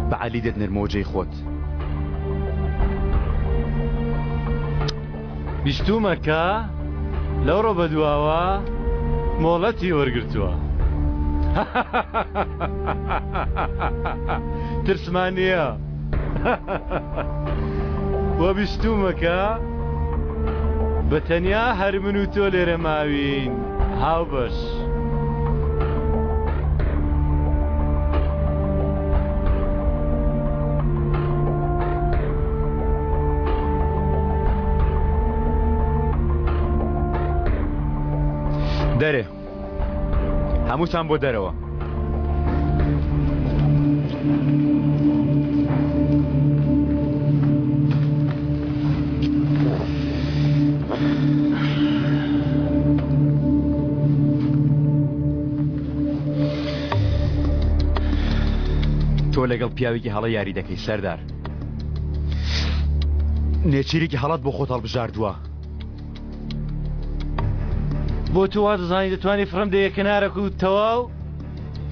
بە عەلی دەتنێرمەوە جێی خۆت. بیستوومە کە لەوڕۆ بەدواوە مۆڵەتی وەرگرتووە. ترسمان نییە. وە بیستوومە کە بە تەنیا هەر من و تۆ لێرە ماوین هاوبەش. دەرێ هەمووتان بۆ دەرەوە. تۆ لەگەڵ پیاوێکی هەڵە یاری دەکەی سەردار نێچیرێکی هەڵەت بۆ خۆت هەڵبژاردووە بۆ تۆ وا دەزانی دەتوانی فڕم دەیە کەنارەک و تەواو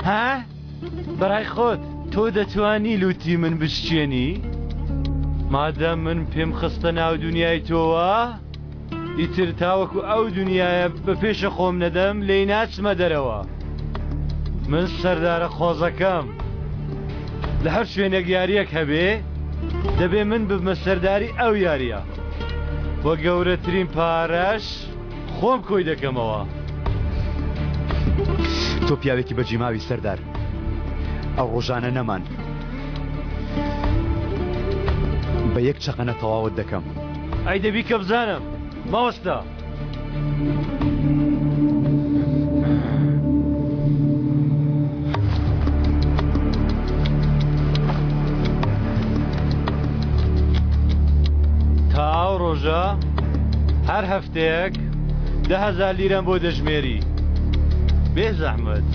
ها بەڕای خۆت تۆ دەتوانی لوتی من بشکێنی مادەم من پێم خستە ناو دنیای تۆوە ئیتر تاوەکو ئەو دنیاە بە پێشە خۆم نەدەم لێی ناچمە دەرەوە من سەردارە قۆزەکەم لە هەر شوێنێک یاریەک هەبێ دەبێ من ببمە سەرداری ئەو یاریە وە گەورەترین پارەش خۆم کۆی دەکەمەوە. تۆ پیاوێکی بەجیماوی سەردار ئەو ڕۆژانە نەمان بە یەک چەقەنە تەواوت دەکەم. ئەی دەبی کە بزانم ماوەستا. تا ئەو ڕۆژە هەر هەفتەیەک 10,000 لیرەم بۆ دەژمێری بێ زەحمەت.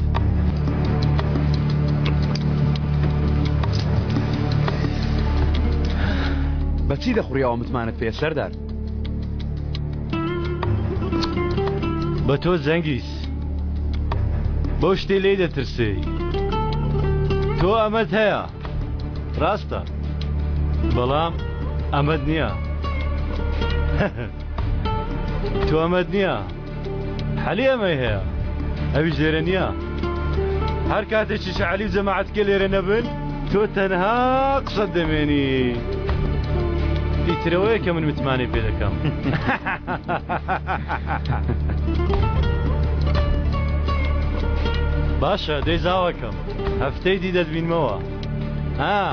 بەچی دەخوڕیەوە متمانەت پێ سەردار؟ بە تۆ جەنگیز بەو شتێ لێی دەترسێی تۆ ئەمەت هەیە ڕاستە بەڵام ئەمەت نییە تۆ ئەمەت نییە حەلی ئەمەی هەیە ئەویش لێرە نییە هەر کاتێکیش عەلی و جەماعەتکە لێرە نەبن تۆ تەنها قسەت دەمێنی ئیترەوەیە کە من متمانەی پێ دەکەم باشە دەی زاوەکەم هەفتەی دی دەتبینمەوە ها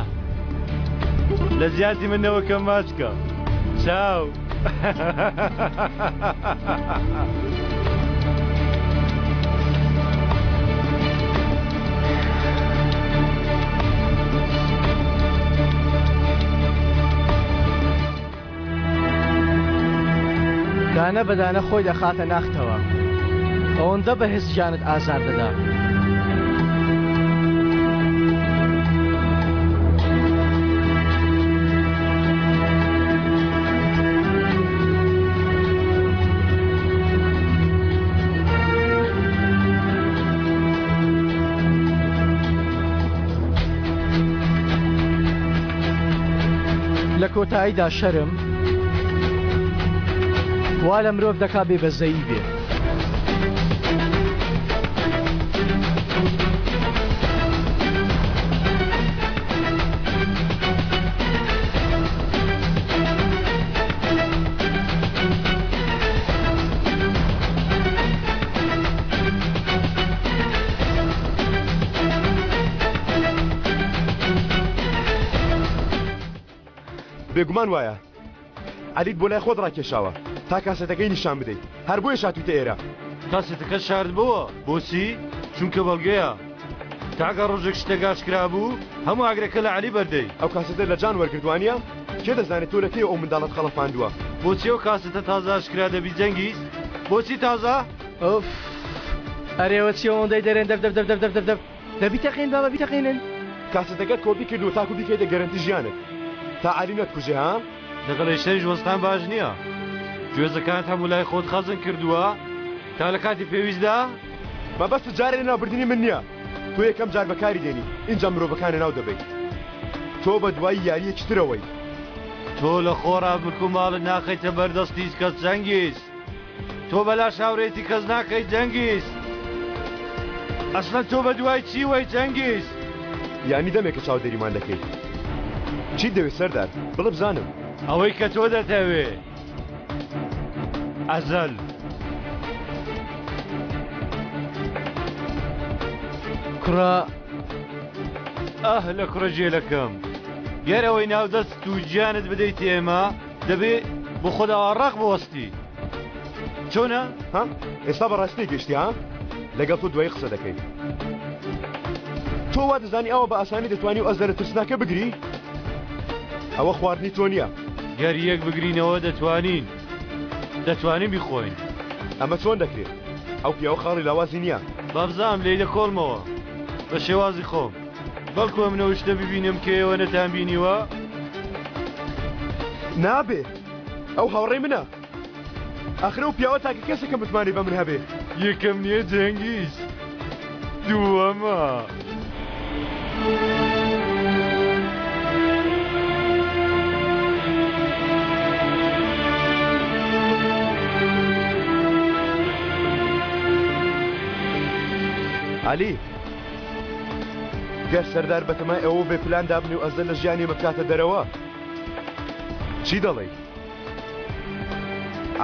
لە زیاتی من نەوەکەم ماچکە چاو. دانە بە دانە خۆی دەخاتە ناختەوە ئەوەندە بە هێز گیانت ئازار دەدا. لە کۆتاییدا شەرم وا لە مرۆڤ دەکا بێ بەزەیی بێ. بێگومان وایە عەلیت بۆ لای خۆت ڕاکێشاوە تا کاسێتەکەی نیشان بدەیت هەر بۆیە شاتویتە ئێرە. کاسێتەکە شاردبۆوە بۆچی؟ چونکە بەڵگەیە تاگە ڕۆژێک شتێک ئاشکرا بوو هەموو ئاگرەکە لە عەلی بەردەی. ئەو کاسێتە لە جان وەرگرت وانیە؟ کێ دەزانێت تۆ لە کەی ئەو منداڵەت خەڵەفاندووە؟ بۆچی ئەو کاسێتە تازە ئاشکرا دەبی جەنگیز؟ بۆچی تازە؟ ئۆف ئەرێوە چی ئەوەندەی دەرێن دەف دەف دەف دەف دەف دەف دەف دە بیتەقێن بابە بیتەقێنن. کاسێتەکەت کۆپی کردووە تاکو بیکەیتە گەرەنتی ژیانت تا عەلی نەتکوژێ ها؟ لەگەڵ ئێشەریش وەستان باش نییە گوێزەکانت هەموو لای خۆت خەزن کردووە تا لە کاتی پێویستدا مەبەستت جارێ لەناوبردنی من نییە تۆ یەکەم جار بەکاری دێنی ئینجا مرۆڤەکان لەناو دەبەیت تۆ بە دوای یارییەکی ترەوەی. تۆ لە خۆڕا ملک و ماڵت ناخەیتە بەر دەستی هیچ کەس جەنگیز تۆ بەلاش هاورێتی کەس ناکەی جەنگیز ئەسڵەن تۆ بە دوای چیوەی جەنگیز؟ یانی دەمێکە چاودێریمان دەکەی چیت دەوێت سەردار بڵێ بزانم. ئەوەی کە تۆ دەتەوێ. ئەزەل. کوڕە ئاه لە کوڕە جێلەکەم گەر ئەوەی ناو دەست و گیانت بدەیت ئێمە دەبێ بۆ خۆت ئاوا ڕەق بوەستی چۆنە؟ ها؟ ئێستا بەڕاستی تێگەیشتی ها؟ لەگەڵ تۆ دوایی قسە دەکەین. تۆ وا دەزانی ئەوە بە ئاسانی دەتوانی و ئەزەرە ترسناکە بگری؟ ئەوە خواردنی تۆ نییە. گەر یەک بگرینەوە دەتوانین دەتوانین بیخۆین. ئەمە چۆن دەکرێت؟ ئەو پیاوە خاڵی لاوازی نییە. بابزانم لێی دەکۆڵمەوە بە شێوازی خۆم. بەڵکو ئەمن ئەو شتە ببینم کە ئێوە نەتان بینیوە. نابێ ئەو هاوڕێی منە. ئاخر ئەو پیاوە تاکە کەسە کە متمانەی بە من هەبێ. یەکەم نییە جەنگیز دووەمە. عەلی گەر سەردار بەتەمای ئەوە بێ پلان دابنێ و ئەزەل لە ژیانی ئێمە بکاتە دەرەوە چی دەڵێی؟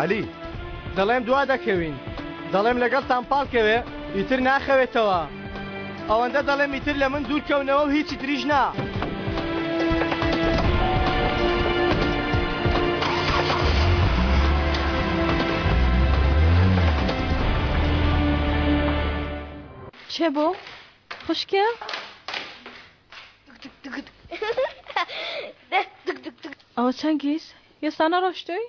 عەلی. دەڵێم دوا دەکەوین. دەڵێم لەگەڵتان پاڵ کەوێ ئیتر ناخەوێتەوە. ئەوەندە دەڵێم ئیتر لە من دوور کەونەوە و هیچی تریش نا. چێ بوو؟ خوشکێ؟ ئەوە چەنگیز؟ ئێستا نەڕۆشتووی؟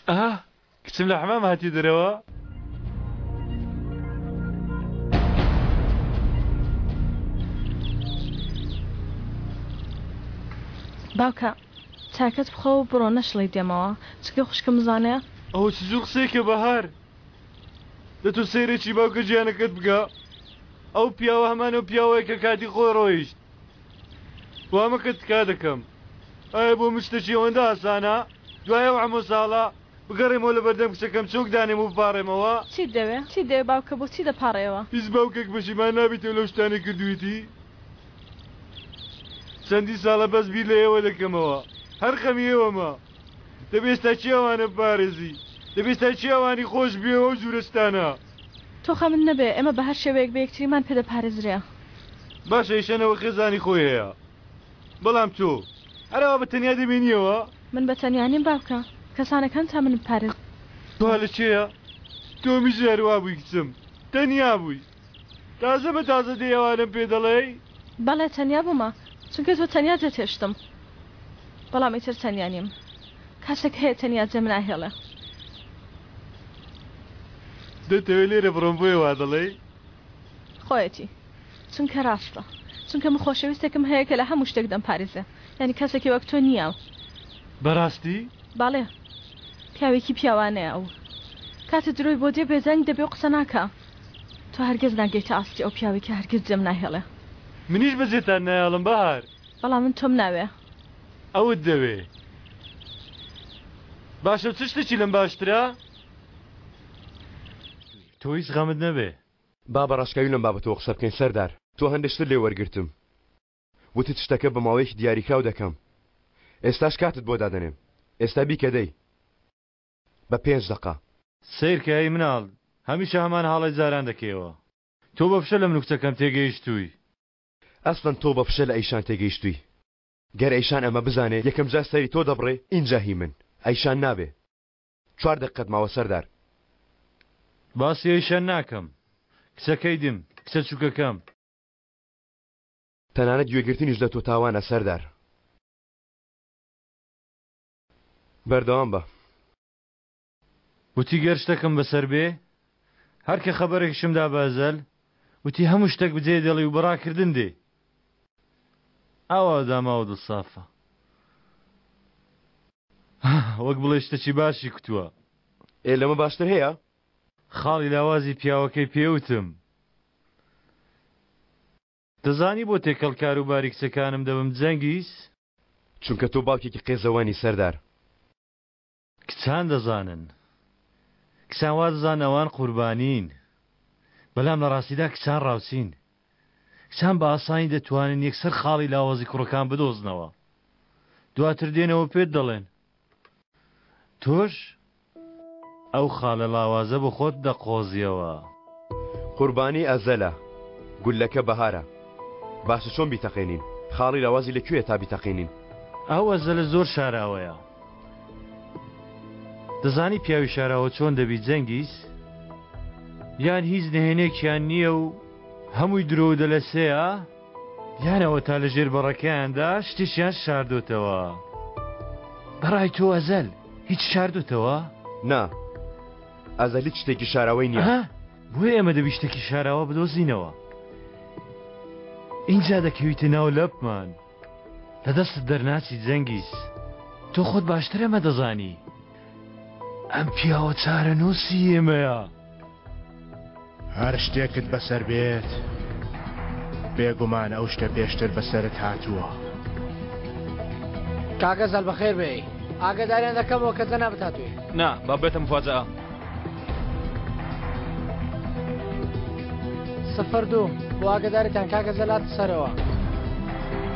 ئا کچم لە حەمام هاتی دەرەوە؟ باوکە چاکەت بخۆ و بڕۆ نەشڵی دێمەوە چونکە خوشکم زانێ. ئەوە چ جور قسەیەکە بەهار؟ دە تۆ سەیرێکی باوکە گیانەکەت بکە ئەو پیاوە هەمان ئەو پیاوەیە کە کاتی خۆی ڕۆیشت وا مەکە تکا دەکەم ئایا بۆ من شتێکی ئەوەندە ئاسانە دوای ئەو هەموو ساڵە بگەڕێمەوە لە بەردەم کچەکەم چۆک دانێم و بپاڕێمەوە؟ چیت دەوێ؟ چیت دەوێ باوکە بۆچی دەپاڕێیەوە؟ هیچ باوکێک پەشیمان نابیتەوە لەو شتانەی کردوویتی؟ چەندین ساڵە بەس بیر لە ئێوە دەکەمەوە هەر خەمی ئێوەمە دەبێ ئێستا کێ ئەوانە بپارێزی؟ دەبێ ئێستا کێ ئەوانی خۆش بوێ و ئەو جورە شتانە؟ تۆ خەمت نەبێ ئێمە بە هەر شێوەیەک بێ یەکتریمان پێ دەپارێزرێ. باشە ئیشەنەوە خێزانی خۆی هەیە بەڵام تۆ هەر ئەوا بە تەنیا دەمێنیەوە؟ من بە تەنیا نیم باوکە کەسانێک هەن تا من بپارێزن. تۆ لە کێیە؟ تۆمیش هەر وا بووی کچم تەنیا بووی تازە بە تازە دێی ئەوانەم پێ دەڵێی؟ بەڵێ تەنیا بوومە چونکە تۆ تەنیا جێت هێشتم بەڵام ئیتر تەنیا نیم کەسێک هەیە تەنیا جێم ناهێڵێ. دەتەوێ لێرە بڕۆم بۆیە وا دەڵێی؟ خۆیەتی چونکە ڕاستە چونکە من خۆشەویستێکم هەیە کە لە هەموو شتێک دەمپارێزێ یانی کەسێکی وەک تۆ نییە. بەڕاستی؟ بەڵێ پیاوێکی پیاوانەیە ئەو کاتێ درۆی بۆ دێ بێدەنگ دەبێ و قسە ناکا تۆ هەرگیز ناگەیتە ئاستی ئەو پیاوەی کە هەرگیز جێم ناهێڵێ. منیش بەجێتان نایەڵم بەهار. بەڵام من تۆم ناوێ. ئەوت دەوێ. باشە چ شتێکی لەم باشترە؟ تۆ هیچ غەمت نەبێ. با بە ڕاشکاوی لەم بابەتەوە قسە بکەین سەردار، تۆ هەندێ شتت لێ وەرگرتم وتت شتەکە بە ماوەیەکی دیاریکراو دەکەم ئێستاش کاتت بۆ دادەنێم ئێستا بیکە دەی بە پێنج دەقە. سەیرکە ئەی مناڵ هەمیشە هەمان هاڵەی جاران دەکەیەوە تۆ بە فشە لە من و کچەکەم تێگەیشتووی. ئەسڵەن تۆ بە فشە لە ئەیشان تێگەیشتووی گەر ئەیشان ئەمە بزانێ یەکەم جار سەری تۆ دەبڕێ ئینجا هی من ئەیشان نابێ چوار دەقیقەت ماوە سەردار. باسی ئەیشان ناکەم کچەکەی دیم کچە چوکەکەم. تەنانەت گوێگرتنیش لە تۆ تاوانە سەردار. بەردەوام بە. وتی گەر شتەکم بەسەر بێ هەر کە خەبەرێکیشم دا بە ئەزەل وتی هەموو شتەک بجێ دێڵی و بە ڕاکردن دێ ئاوا داماوە دڵسافە وەک بڵێ شتەکی باشی کوتووە. ئێ لەمە باشتر هەیە؟ خاڵی لاوازی پیاوەکەی پێوتم. دەزانی بۆ تێکەڵ کاروباری کچەکانم دەبم جەنگیز؟ چونکە تۆ باوکێکی قێزەوەنی سەردار. کچان دەزانن. کچان وا دەزانن ئەوان قوربانین. بەلام لە ڕاستیدا کچان ڕاوچین. کچان بە ئاسانی دەتوانن یەکسەر خاڵی لاوازی کوڕەکان بدۆزنەوە. دواتر دێنەوە پێت دەڵێن. تۆش ئەو خاڵە لاوازە بۆ خۆت دەقۆزیەوە. قوربانی ئەزەلە، گوللەکە بەهارە. باشە چۆن بیتەقێنین؟ خاڵی لاوازی لە کوێیە تا بیتەقێنین؟ ئەو ئەزەلە زۆر شاراوەیە. دەزانی پیاوی شاراوە چۆن دەبی جەنگیز؟ یان هیچ نهێنێکیان نییە و هەمووی درۆ و دەلەسەیە؟ یان ئەوەتا لە ژێر بەڕەکەیاندا شتێکیان شاردۆتەوە. بەڕای تۆ ئەزەل هیچ شاردۆتەوە؟ نا، ئەزەل هیچ شتێکی شاراوەی نییە. ئەها، بۆیە ئێمە دەبی شتێکی شاراوە بدۆزینەوە. ئینجا دەکەویتە ناو لەپمان. لە دەستت دەرناچی جەنگیز. تۆ خۆت باشتر ئەمە دەزانی. ئەم پیاوە چارەنووسی ئێمەیە. هەر شتێکت بەسەر بێت، بێگومان ئەو شتە پێشتر بەسەرت هاتووە. کاک ئەزەل بەخێر بێی. ئاگاداریان دەکەمەوە کە جەنابت هاتووی. نا، با ببێتە مفاجەئە. 02، بۆ ئاگاداریتان کاک ئەزەل هاتە سەرەوە.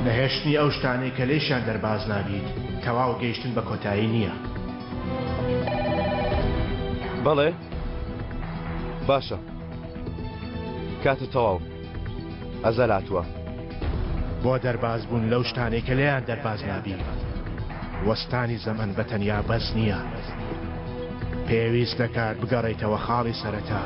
نەهێشتنی ئەو شتانەی کە لێیشیان دەرباز نابیت، تەواو گەیشتن بە کۆتایی نییە. بەڵێ باشە کاتە تەواو ئەزەل هاتووە. بۆ دەرباز بوون لەو شتانەی کە لێیان دەرباز نابی، وەستانی زەمەن بە تەنیا بەس نییە. پێویست دەکات بگەڕێیتەوە خاڵی سەرەتا.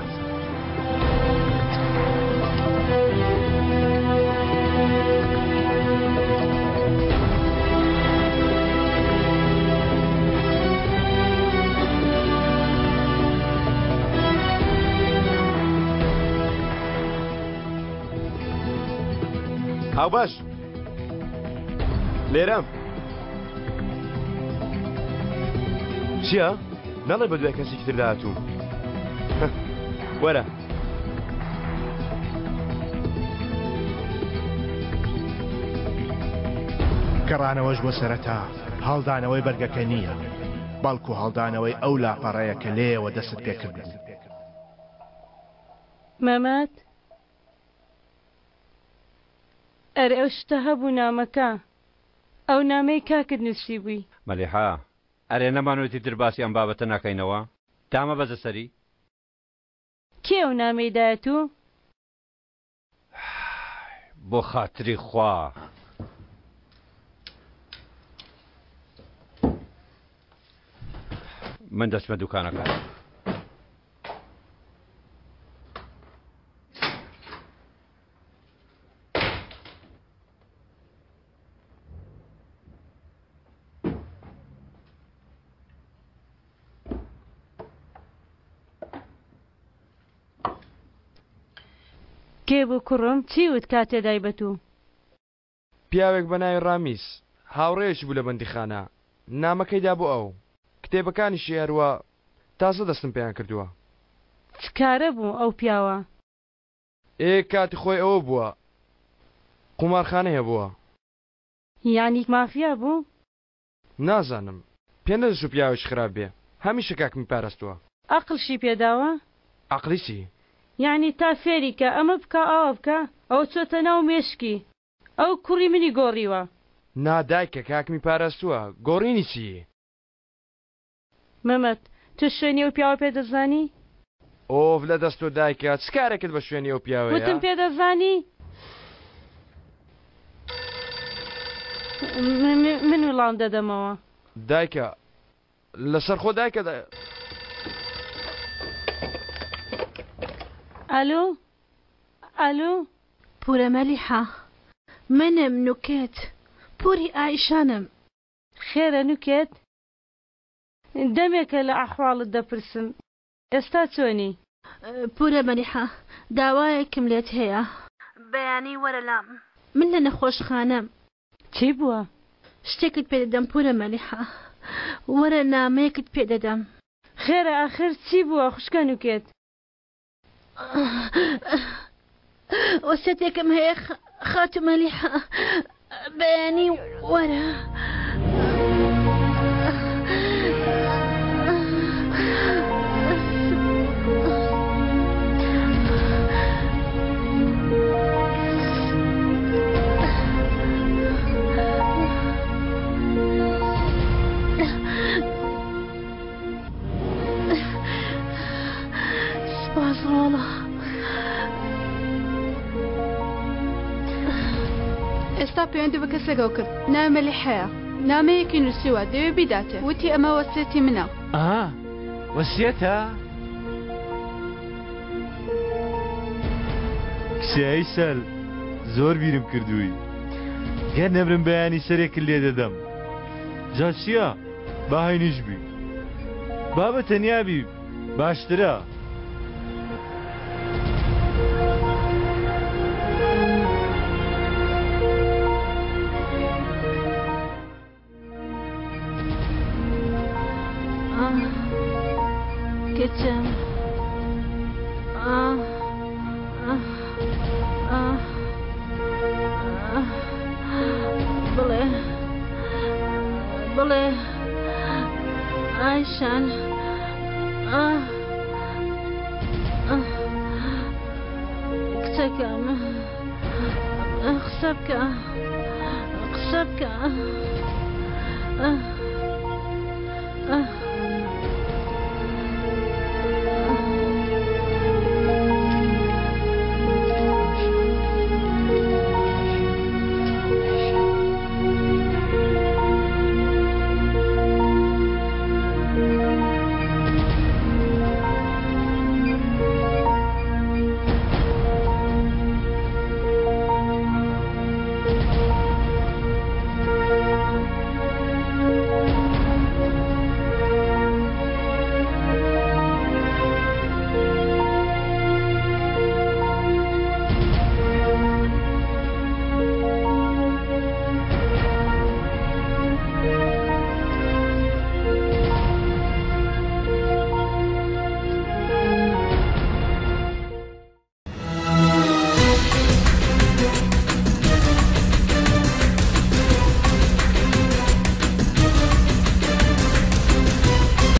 هاوبەش لێرەم چییە؟ نەڵێ بە دوای کەسێکی تر داهاتوو وەرە گەڕانەوەش بۆ سەرەتا هەڵدانەوەی بەرگەکە نییە، بەڵکو هەڵدانەوەی ئەو لاپەڕەیە کە لێیەوە دەستت پێکردبوو. مەمەد، ئەرێ ئەو شتە هەبوو نامەکە، ئەو نامەی کاکت نووسیبووی. مەلیحە، ئەرێ نەمانوت ئیتر باسی ئەم بابەتە نەکەینەوە؟ تا مەبەزە سەری. کێ ئەو نامەی دایە تو؟ بۆ خاتری خوا. من دەچمە دوکانەکە. کێ بوو کوڕم چی وت کاتێ دای بە توو؟ پیاوێک بە ناوی ڕامیس هاوڕێیەکی بوو لە بەندیخانە نامەکەی دا بۆ ئەو کتێبەکانیشی هەروا تازە دەستم پێیان کردووە. چ کارە بوو ئەو پیاوە؟ ئێ کاتی خۆی ئەوە بووە قومارخانەی هەبووە. یانی مافیا بوو؟ نازانم پێ نەدەچوو پیاوێکی خراپ بێ هەمیشە کاکمی پارستووە. ئەقڵشی پێداوە؟ ئەقڵی چی؟ یەعنی تا فێری کە ئەمە بکە ئاوا بکە ئەوە چۆتە ناو مێشکی ئەو کوڕی منی گۆڕیوە. نا دایکە کاکمی پاراستووە گۆڕینی چی؟ مەمەد تۆ شوێنی ئەو پیاوە پێ دەزانی؟ ئۆف لە دەست تۆ دایکە چ کارێکت بە شوێنی ئەو پیاوەیە؟ وتم پێ دەزانی؟ من وڵام دەدەمەوە. دایکە لەسەر خۆ دایکە. ئەلو ئەلو. پورە مەلیحە منم نوکێت پوری ئایشانم. خێرە نوکێت؟ دەمێکە لە ئەحواڵت دەپرسم ئێستا چۆنی؟ پورە مەلیحە داوایەکم لێت هەیە. بەیانی وەرە لام من لە نەخۆشخانەم. چی بووە؟ شتێکت پێ دەدەم پورە مەلیحە وەرە نامەیەکت پێ دەدەم. خێرە ئاخر چی بووە خوشکە نوکێت؟ وەسێتێکم هەیە خاتوو مەلیحە بەیانی وەرە. سپاس ڕۆڵە. ئێستا پەیوەندی بە کەسێکەوە کرد ناوی مەلیحەیە نامەیەکی نووسیوە دەوێ بیداتێ وتی ئەمە وەسیەتی منە. ئەها وەسیەتە؟ کچەی سەل زۆر بیرم کردووی گەر نەمرم بەیانی سەرێکت لێ دەدەم جا چییە با هەینیش بی با بە تەنیا بی باشترە. کچم بڵێ بڵێ ئایشان کچەکەم قسە بکە قسە بکە.